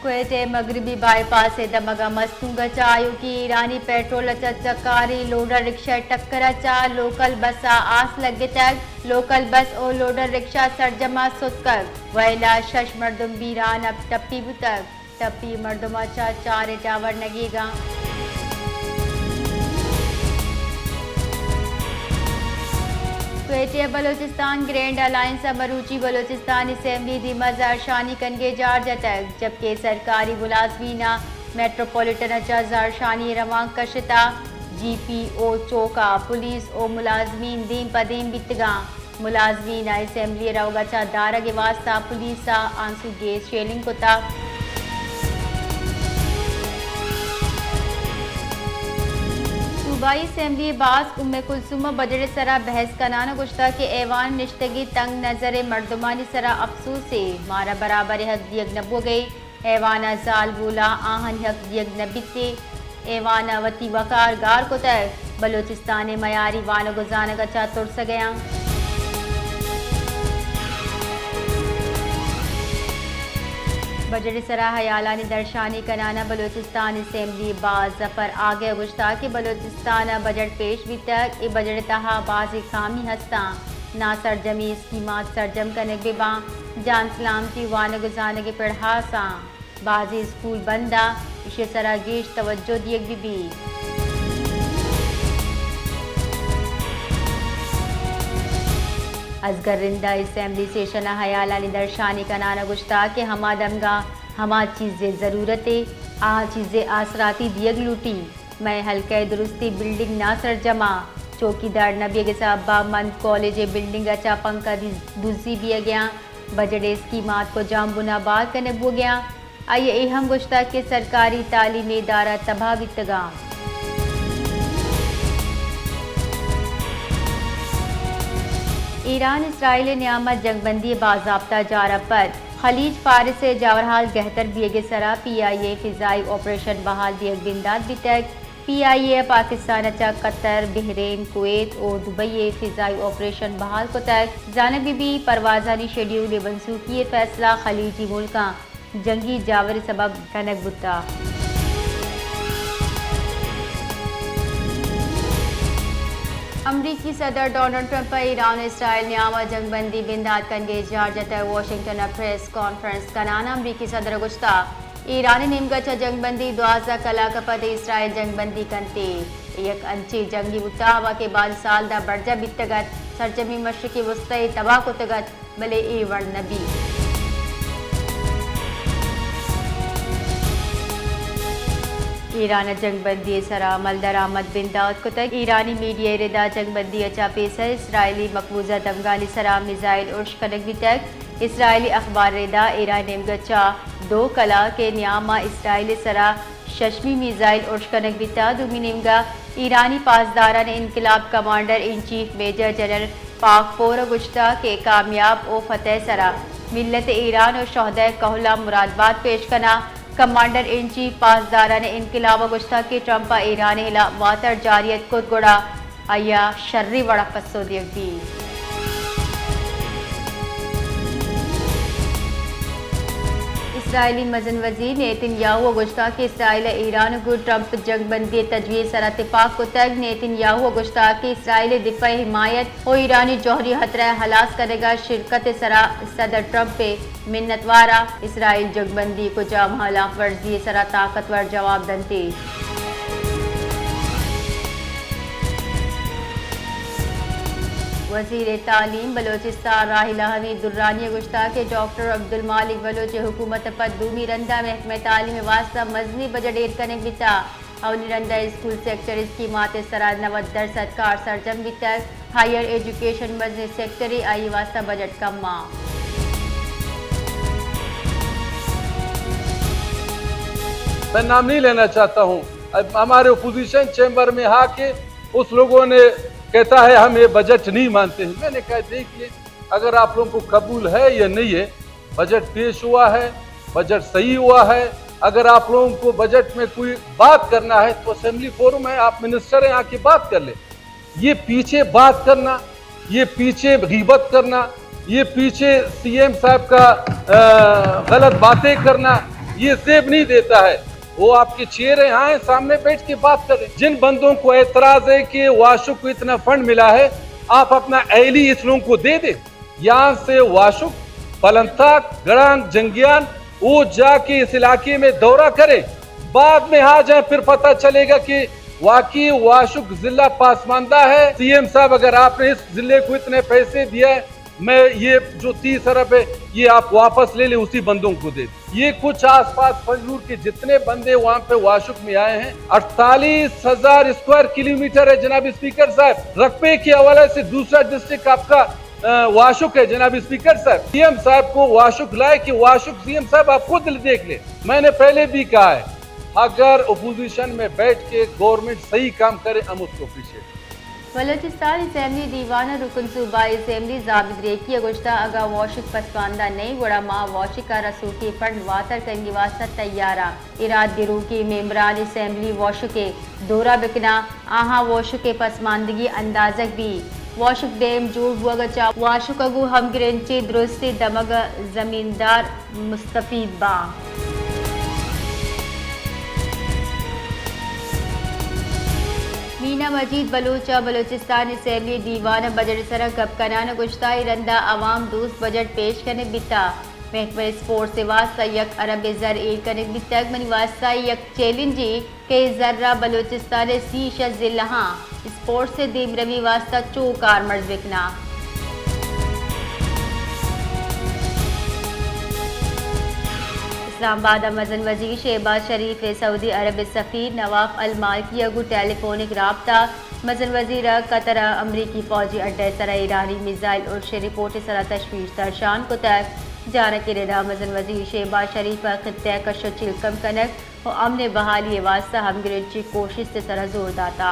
کوئٹہ ءِ مغربی بائی پاس ءِ دمگ ءَ مستونگ ءَ چہ آیوکیں ایرانی پیٹرول ءَ چہ چکاری لوڈر رکشہ ءِ ٹکر ءَ چہ لوکل بس ءَ آس لگتگ۔ لوکل بس ءُ لوڈر رکشہ سرجم ءَ ستکگ۔ وئیل ءَ شش مردم بیران ءَ ٹپی بوتگ۔ ٹپی مردم ءَ چہ چار ءِ ڈاور نگیگ ءَ۔ کوئٹہ ءَ بلوچستان گرینڈ الائنس ءَ مروچی بلوچستان اسمبلی ءِ دیما زہرشانی کنگ ءِ جار جتگ، جبکہ سرکاری ملازمین ءَ میٹروپولیٹن ءَ چہ زہرشانی ءِ روانک کشتہ۔ جی پی او چوک ءَ پولیس ءُ ملازمین دیم پہ دیم بیتگ اَنت۔ ملازمین ءَ اسمبلی ءَ روگ ءَ چہ دارگ ءِ واستہ پولیس ءَ آنسو گیس شیلنگ کتگ۔ صوبائی اسمبلی ءِ باسک ام کلثوم ءَ بجٹ ءِ سرا بحث کنان ءَ گوشتگ کہ ایوان ءَ نشتگیں تنگ نظریں مردمانی سرا افسوسے، مارا برابریں حق دیگ نہ بوگ ءَ۔ ایوان ءَ زالبولاں آہانی حق دیگ نہ بیت ءُ ایوان ءَ وتی وقار گار کتگ، بلوچستان ءِ میاری وانگ ءُ زانگ ءَ چہ ترسگ ءَ اَنت۔ بجٹ ءِ سرا ہیالانی درشانی کنان ءَ بلوچستان اسمبلی ءِ باسک ظفر آگے ءَ گوشتگ کہ بلوچستان ءَ بجٹ پیش بیتگ، اے بجٹ ءِ تہا بازیں خامی ہست اَنت، ناسرجمیں اسکیمات سرجم کنگ بہ باں، جان سلامتی، وانگ ءُ زانگ ءِ پڑ ہاس اَنت۔ بازیں اسکول بند اَنت، ایشی ءِ سرا گیش توجہ دیگ بہ بیت۔ اصغر رند ءَ اسمبلی سیشن ءَ ہیالانی درشانی کنان ءَ گوشتگ کہ ہما دمگاں ہما چیز ءِ ضرورت اِنت، آ چیز ءِ آسراتی دیگ لوٹیت۔ مئے حلقہ ءِ درستیں بلڈنگ ناسرجم اَنت، چوکیدار نہ بیگ ءِ سبب ءَ مند کالج ءِ بلڈنگ ءَ چہ پنکھا دز-، دزی بیگ ءَ اَنت۔ بجٹ ءِ اسکیمات کجام بن ءَ بہال کنگ بوگ ءَ اَنت؟ آئی ءَ اے ہم گوشتگ کہ سرکاری تعلیمی ادارہ تباہ بیتگ اَنت۔ ایران اسرائیل ءِ نیام ءَ جنگ بندی ءِ باضابطہ جار ءَ پد خلیج فارس ءِ جاورحال گہتر بیگ ءِ سرا پی آئی اے فضائی آپریشن بحال دیگ بندات بیتگ۔ پی آئی اے ءَ پاکستان ءَ چہ قطر، بحرین، کویت ءُ دبئی ءَ فضائی آپریشن بحال کتگ۔ زانگ بہ بیت پروازانی شیڈیول ءِ منسوخی ءِ فیصلہ خلیجی ملکاں جنگی جاور ءِ سبب کنگ بوتگ۔ امریکی صدر ڈونلڈ ٹرمپ ءَ ایران ءُ اسرائیل نیام ءَ جنگ بندی بندات کنگ ءِ جار جتگ۔ واشنگٹن ءَ پریس کانفرنس کنان ءَ امریکی صدر ءَ گوشتگ، ایران ءِ نیمگ ءَ چہ جنگ بندی دوازدہ کلاک ءَ پد اسرائیل جنگ بندی کنت ءُ اے یک انچیں جنگے بوتگ، ہما کہ بازیں سال داں برجاہ بیتگ اَت، سرجمیں مشرق وسطی ءَ تباہ کتگ اَت، بلے اے وڑ نہ بیت۔ ایران ءَ جنگ بندی ءِ سرا عمل درآمد بندات کتگ۔ ایرانی میڈیا ءِ ردا جنگ بندی ءَ چہ پیسر اسرائیلی مقبوضہ دمگانی سرا میزائل ارش کنگ بیتگ۔ اسرائیلی اخبار ءِ ردا ایران ءِ نیمگ ءَ چہ دو کلاک ءِ نیام ءَ اسرائیل ءِ سرا ششمی میزائل ارش کنگ بیتگ۔ دومی نیمگ ءَ ایرانی پاسداران ءِ انقلاب commander in chief major general Pakpour ءَ گوشتگ کہ کامیاب ءُ فتح ءِ سرا ملت ایران ءُ شہدائے کہلاں مرادبات پیش کناں۔ کمانڈر ان چیف پاسداران انقلاب ءَ گوشتگ کہ ٹرمپ ءَ ایران ءِ ہلاپ واتر جاری ات کت گڑا آئی ءَ شریں وڑ ءَ پسو دیگ بیت۔ اسرائیلی مزن وزیر نیتن یاہو ءَ گوشتگ کہ اسرائیل ءَ ایران ءَ گوں ٹرمپ جنگ بندی ءِ تجویز ءِ سرا تپاک کتگ۔ نیتن یاہو ءَ گوشتگ کہ اسرائیل ءِ دفاعی حمایت ءُ ایرانی جوہری خطرہ ءِ ہلاس کنگ ءَ شرکت ءِ سرا صدر ٹرمپ ءِ منتوار آں۔ اسرائیل جنگ بندی ءِ کجام ہلاف ورزی ءِ سرا طاقتور جواب دنت۔ وزیر تعلیم بلوچستان راحیلہ حمید درانی ءَ گوشتگ کہ ڈاکٹر عبدالمالک بلوچ ءِ حکومت ءَ پد دومی رند ءَ محکمہ تعلیم ءِ واستہ مزنیں بجٹ ایر کنگ بیتگ۔ اولی رند ءَ اسکول سیکٹر ءِ اسکیمات ءِ سرا نود درسد کار سرجم بیتگ۔ ہائیر ایجوکیشن مزنیں سیکٹرے، آئی ءِ واستہ بجٹ کم آں۔ میں نام نہیں لینا چاہتا ہوں۔ اب ہمارے اپوزیشن چیمبر میں آ کے اس لوگوں نے کہتا ہے ہم یہ بجٹ نہیں مانتے ہیں۔ میں نے کہا دیکھیے، اگر آپ لوگوں کو قبول ہے یا نہیں ہے، بجٹ پیش ہوا ہے، بجٹ صحیح ہوا ہے۔ اگر آپ لوگوں کو بجٹ میں کوئی بات کرنا ہے تو اسمبلی فورم ہے، آپ منسٹر ہیں، آ کے بات کر لیں۔ یہ پیچھے بات کرنا، یہ پیچھے غیبت کرنا، یہ پیچھے سی ایم صاحب کا، آ، غلط باتیں کرنا، یہ زیب نہیں دیتا ہے۔ وہ آپ کے چہرے آئیں، سامنے بیٹھ کے بات کریں۔ جن بندوں کو اعتراض ہے کہ واشک کو اتنا فنڈ ملا ہے، آپ اپنا اہلی اس لوگوں کو دے دیں۔ یہاں سے واشک، پلنتاک، گڑانگ، جنگیان، وہ جا کے اس علاقے میں دورہ کریں۔ بعد میں آ جائیں، پھر پتہ چلے گا کہ واقعی واشک ضلع پسماندہ ہے۔ سی ایم صاحب، اگر آپ نے اس ضلع کو اتنے پیسے دیا ہے، میں یہ جو تیس ارب ہے، یہ آپ واپس لے لیں، اسی بندوں کو دے دیں۔ یہ کچھ آس پاس پنجگور کے جتنے بندے وہاں پہ واشک میں آئے ہیں، اڑتالیس ہزار اسکوائر کلومیٹر ہے جناب اسپیکر صاحب۔ رقبے کے حوالے سے دوسرا ڈسٹرکٹ آپ کا، آ، واشک ہے جناب اسپیکر صاحب۔ سی ایم صاحب کو واشک لائے کہ واشک، سی ایم صاحب آپ خود دیکھ لیں۔ میں نے پہلے بھی کہا ہے، اگر اپوزیشن میں بیٹھ کے گورنمنٹ صحیح کام کرے، ہم اس کو اپریشیٹ کریں۔ بلوچستان اسمبلی دیوان ء رکن صوبائی اسمبلی زابد ریکی ء گوشتہ، اگاں واشک پسماندہ نئیں گڑا ما واشک ء رسوکی فنڈ واتر کنگی واستہ تیار آں۔ اراد گروکی ممبران اسمبلی واشک ء دورہ بکناں، آہاں واشک ء پسماندگی اندازگ بی۔ واشک ڈیم جوڑ بوگ ء چہ واشک ء گوں ہمگرنچی درستی دمگ ء زمیندار مستفید باں۔ مینا مجید بلوچ ء بلوچستان اسمبلی دیوان ء بجٹ ء سرا گپ کنان ء گوشتہ، اے رندا عوام دوست بجٹ پیش کنگ بیتہ۔ محکمہ اسپورٹس ء واستہ یک ارب ء زر ایر کنگ بیتگ۔ منی واستہ اے یک چیلنجے کہ اے زر ء بلوچستان ء سی شہ ضلعاں اسپورٹس ء دیمروی واستہ چو کارمرز بکناں۔ اسلام آباد ء مزن وزیر شہباز شریف ء سعودی عرب ء سفیر نواف المالکی ء گوں ٹیلی فونک رابطہ۔ مزن وزیر ء قطر ء امریکی فوجی اڈہ ء سرا ایرانی میزائل ارش ء رپورٹ ء سرا تشویش درشان کتگ۔ جارکے ردا مزن وزیر شہباز شریف ء خطہ ء کش ء چلکم کنگ ء امن ء بحالی ء واستہ ہمگرنچی کوشست ء سرا زور داتہ۔